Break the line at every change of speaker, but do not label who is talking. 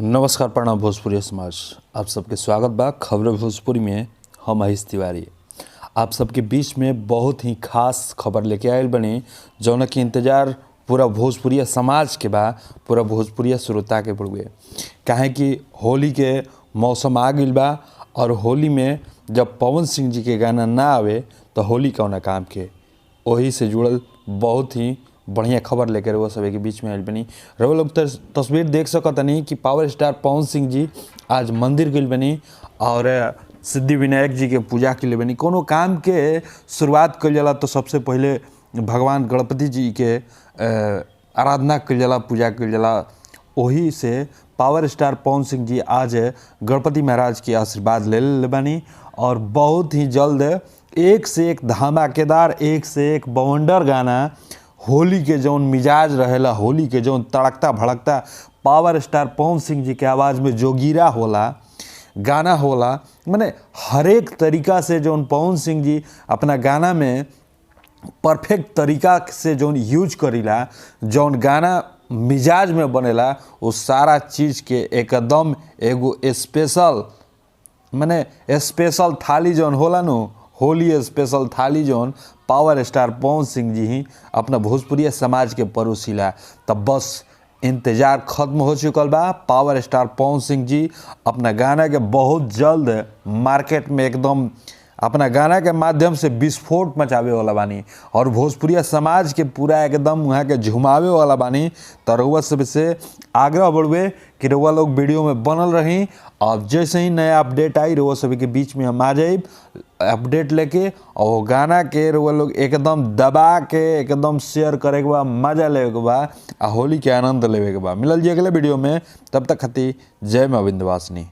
नमस्कार, प्रणाम भोजपुरी समाज, आप सबके स्वागत बा खबर भोजपुरी में। हम महेश तिवारी आप सबके बीच में बहुत ही खास खबर लेके आयल बनी, जौन की इंतज़ार पूरा भोजपुरिया समाज के बा, पूरा भोजपुरिया श्रोता के बड़ुए। काहे कि होली के मौसम आ गइल बा और होली में जब पवन सिंह जी के गाना ना आवे तो होली कौना काम के। ओही से जुड़ल बहुत ही बढ़िया खबर लेकर वो सभी के बीच में आयल बनी। रउआ लोग तस्वीर देख सकतनी कि पावर स्टार पवन सिंह जी आज मंदिर गइल बनी और सिद्धि विनायक जी के पूजा के लिए बनी। कोनो काम के शुरुआत कइल जाला तो सबसे पहले भगवान गणपति जी के आराधना कइल जाला, पूजा कइल जाला। ओही से पावर स्टार पवन सिंह जी आज गणपति महाराज के आशीर्वाद ले ले बानी और बहुत ही जल्द एक से एक धमाकेदार, एक से एक बवंडर गाना, होली के जौन मिजाज रहेला, होली के जौन तड़कता भड़कता पावर स्टार पवन सिंह जी के आवाज़ में जोगीरा होला, गाना होला, माने हरेक तरीका से जौन पवन सिंह जी अपना गाना में परफेक्ट तरीका से जौन यूज करीला, जौन गाना मिजाज में बनेला, वो सारा चीज़ के एकदम एगो स्पेशल, माने स्पेशल थाली जौन होला नु, होली स्पेशल थाली जौन पावर स्टार पवन सिंह जी ही अपना भोजपुरिया समाज के परोसिला। तब बस इंतज़ार खत्म हो चुकल बा। पावर स्टार पवन सिंह जी अपना गाना के बहुत जल्द मार्केट में एकदम अपना गाना के माध्यम से विस्फोट मचावे वाला बानी और भोजपुरिया समाज के पूरा एकदम वहाँ के झुमावे वाला बानी। तो रउआ सबसे आग्रह बढ़ुए कि रउआ लोग वीडियो में बनल रही और जैसे ही नया अपडेट आई रउआ सभी के बीच में हम आ जाइब अपडेट लेके और वो गाना के रउआ लोग एकदम दबा के एकदम शेयर करे के बा, मजा लेवे के बा आ होली के आनंद लेवे के बा। मिलल जी अगले वीडियो में, तब तक खातिर जय माँ विंध्यवासिनी।